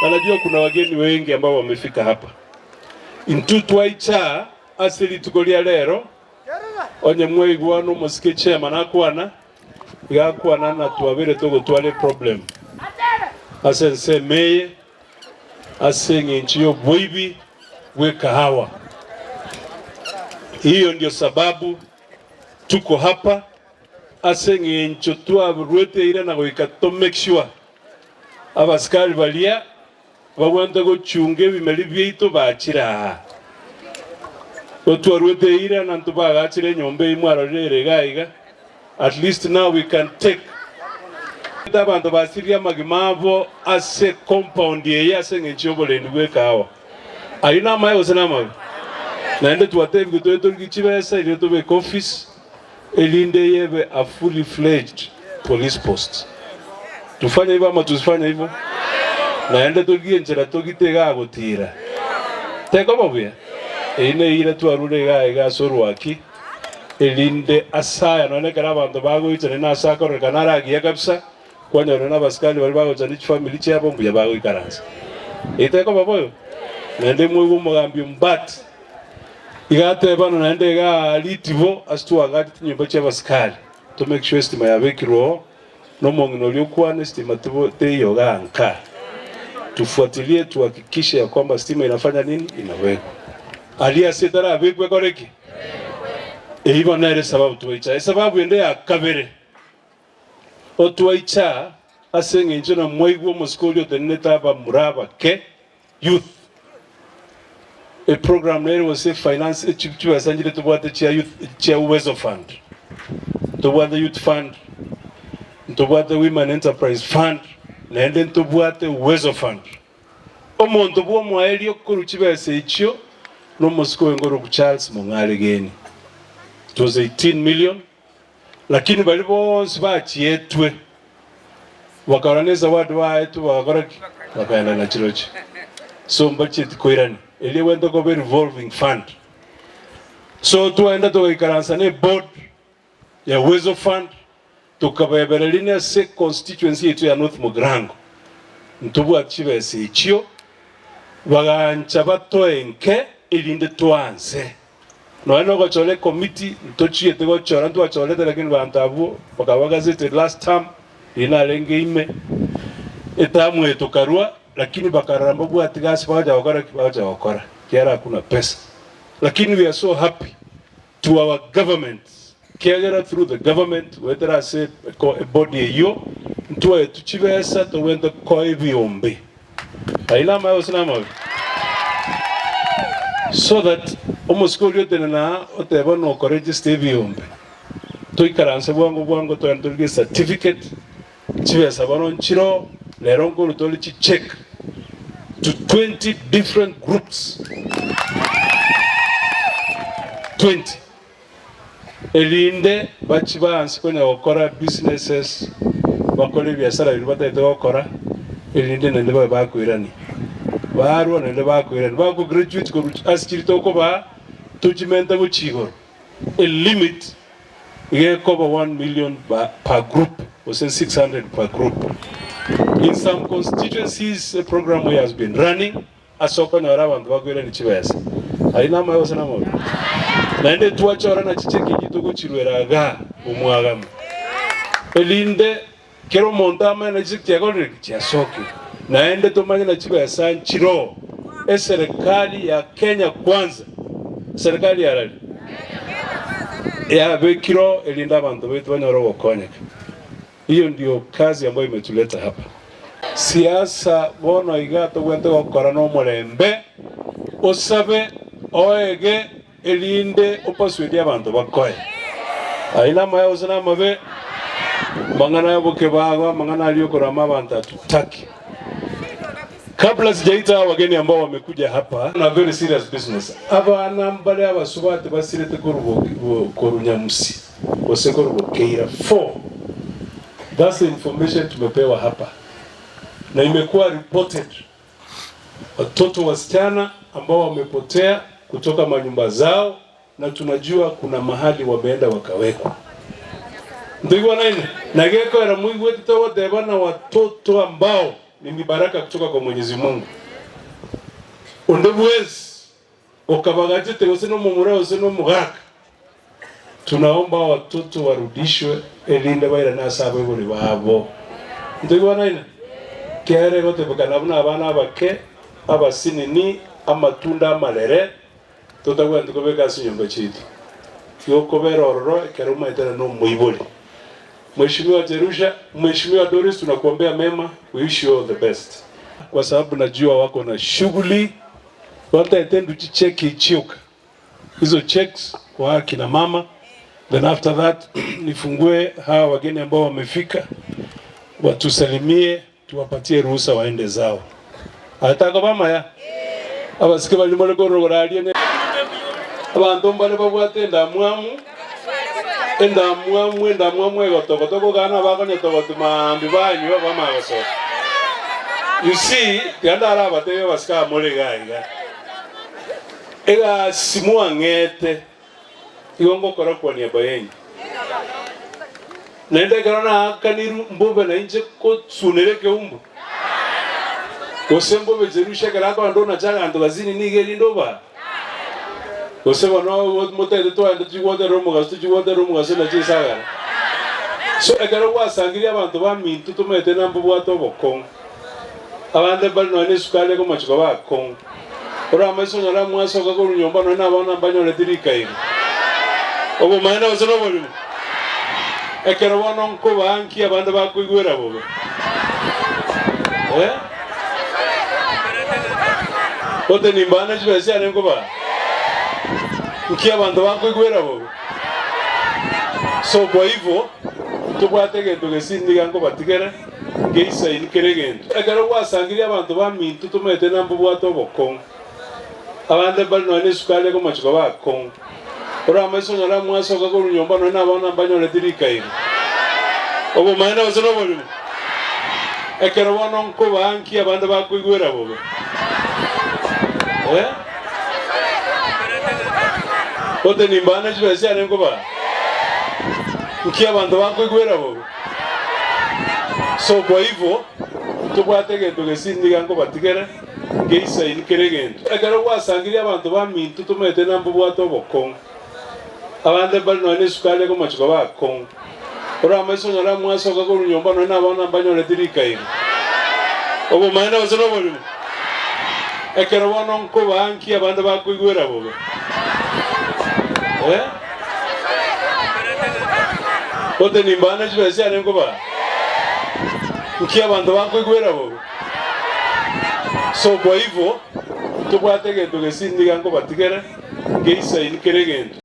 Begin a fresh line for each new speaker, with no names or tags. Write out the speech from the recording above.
Na najua kuna wageni wengi ambao wamefika hapa. Intwe twaicha ase rituko ria rero, onye mwaigwa nomosike chairman akwana, iga akwana na twabeire togotwara eproblem ase ensemo eye ase eng'encho y'oboibi bw'ekahawa. Hiyo ndio sababu tuko hapa ase eng'encho twaruete eira na goika to make sure abasikari baria babwate gochunga ebimeri biaito bachire aa. Igo twaruete eira na ntobagachire enyomba eyio mwarorire ere iga iga, at least now we can take abanto basirie amagima abo ase compound eye ase eng'encho y'oborendi bw'ekahawa. Ayio namaye gose namabe? Naende twatebigwe tobe torigie chibesa erio tobeke office erinde eyebe a fully fledged police post. Tufanye hivyo ama tusifanye hivyo? Naende torigie enchera togite igaa gotira. Tekoba buya? Eyio neira twarure igaa iga ase orwaki erinde ase aya nonya ekero abanto bagoichana nase akororekana are agiya kabisa Kwanyora nabasikari baria bagocha ne chifamiri chiabo mbuya bagoikaransa. Eye tekoba boyo? Naende moigwe omogambi Ombati iga atebana naende iga aa ritibo ase twagachete chinyomba chia abasikari to make sure estima yabekirwe oo na omong'ina oria okwana estima tibo teiyo igaa nka. Tufuatilie tuhakikishe ya kwamba stima inafanya nini? Inawekwa. Aria ase etarabekwa ekore ki? Eyio bono nere esababu twaicha. Esababu ende ya kabere. Otwaicha ase engencho na mwaigwa omosike oria otenenete abamura abake, youth. Eprogram nere gose finance chibesa nchire tobwate chia youth chia Uwezo Fund. Ntobwate Youth Fund, ntobwate Women Enterprise Fund, naende ntobwate Uwezo Fund. Omonto bw'omoerio korwa chibesa echio nomosike oyo nkorokwa Charles Mong'aregeni. It was 18 million. Lakini baria bonsi bachietwe bakarora nezawadi baetwe bagakora ki? Bakaenda na chirochio. So mbachieti koirania. Eria egwente koba erevolving fund. So twaenda togaikaransa ne eboard ya Uwezo Fund tokabebereria ne ase constituency yaito ya North Mugirango ntobwate chibesa echio bagancha batoe nke erinde twanse. Nonya nogochora ekomiti, ntochiete gochora, ntwachorete lakini banto abwo bakaba gazetted last term, riria narenge ime, etamu eye tokarua, lakini bakarora mbabwati gasi bagacha gokora ki? Bagacha gokora, ekiagera hakuna pesa. Lakini we are so happy to our government, ekiagera through the government, goetera ase ebody eyio, ntwaetwe chibesa togwente koa ebiombe. Ayio namaye gose namabe? So that omosike oria otenena aa oteba buna okoregister ebiombe, toikaranse bwango bwango togende torigie certificate, chibesa bono nchiroo, rero nkorwa tore chicheque to 20 different groups, 20, erinde bachie baanse konya gokora businesses, bakore ebiasara biria batagete gokora, erinde naende babe bakoirania. Barwa naende bakoirania, bako graduate korwa ase chiria tokobaa, tochimente gochia igoro. A limit iga ekoba one million per group gose 600 per group. In some constituencies a program eye has been running, Ase okonyora abanto bakoirania chibesa. Ayio namaye gose namabe? Naende twachora na chicheki echi togochiruera igaa omwagamo, erinde kera omonto amanye na chicheki chiakorire ki? Chiasokire. Naende tomanye na chibesa nchiroo eserekari ya Kenya Kwanza, eserekari ya rari? Yabekire oo erinde abanto baito banyore ogokonyeka. Hiyo ndio kazi ambayo imetuleta hapa. Siasa bono iga togwente gokora nomorembe, osabe, oege, erinde opasuedie abanto bakoe. Ayio namaya gose namabe? Amang'ana y'obokebago, amang'ana aria okorama abanto hatutaki. Kabla sijaita hawa wageni ambao wamekuja hapa na very serious business. Abana mbare abasubati basirete korwa korwa Nyamusi. Gose korwa Bokeira 4 that's the information tumepewa hapa na imekuwa reported watoto wasichana ambao wamepotea kutoka manyumba zao na tunajua kuna mahali wameenda wakawekwa. Ntoigwanaine? Na gekoera moigwete togoteba na watoto ambao. Ni mibaraka kutoka kwa Mwenyezi Mungu. Onde bwensi okabagachete gose nomomura gose nomogaka, tunaomba watoto warudishwe erinde bairane ase abaibori babo. Ntoigwanaine? Kiagera egotebekana buna abana abake, abasinini, amatunda amarere, totagwenereti kobeka ase chinyomba chiaito. Igo okobera ororo ekero omaete na nomoibori. Mheshimiwa Jerusha, Mheshimiwa Doris tunakuombea mema, we wish you all the best. Kwa sababu najua wako na shughuli, wataete nduchi cheki ichioka hizo checks kwa akina mama, then after that nifungue hawa wageni ambao wamefika watusalimie, tuwapatie ruhusa waende zao. Atako bamaya abasike bari more korogora aria ne abanto mbare babwate endamwamu endamwamu endamwamu egotogota okogana abakonyetogoti maambia banywa bamanya gosoka. You see, tiga ndarabatebie abasike aba more iga iga. Egasi mwang'ete igo ngokora kwa niaba yaino. Naende ekero naakanirwe mbobe nainche kosunera ekeumbu, gose mbobe Jerusha ekero akogenda onache aganto gazini nigo erinde obaa, gose bono motagete twagenda tochigwoterera omogaso tochigwoterera omogaso na chinsagara. So ekero gwasangirie abanto baminto tomaete na mbobwate obokong'u. Abande mbare nonya nesukari ekomochia koba akong'u. Ore amaiso onyore amwasoka korwa nyomba nonya nabana mbanyoreti rikairo. Obomaene gose noborimo? Ekero bono nkobaa nki abande bakoigwera bobe? Eh? Ote nimbaa ne chibesa chiane nkobaa? Nki abanto bakoigwera bobe? So kwa hivyo, ntobwate egento gese niga nkobatigera. Ngeisaini kera egento. Ekero gwasangirie abanto baminto tomaete na mbobwate obokong'u. Abande mbare nonya nesukari ekomochia koba akong'u. Ore amaiso onyore amwasoka korwa nyomba nonya nabana mbanyoreti rikairo. Obomaene gose noborimo? Ekero bono nkobaa nki abande bakoigwera bobe? Eh? Ote nimbaa ne chibesa chiane nkobaa? Nki abanto bakoigwera bobe? So kwa hivyo, ntobwate egento gese niga nkobatigera, ngeisaini kera egento. Ekero gwasangirie abanto baminto tomaete na mbobwate obokong'u. Abande mbare nonya nesukari ekomochia koba akong'u. Ore amaiso onyore amwasoka korwa nyomba nonya nabana mbanyoreti rikairo. Obomaene gose noborimo? Ekero bono nkobaa nki abande bakoigwera bobe? Eh? Ote nimbaa ne chibesa chiane nkobaa? Nki abanto bakoigwera bobe? So kwa hivyo, ntobwate egento gese niga nkobatigera, ngeisaini kera egento.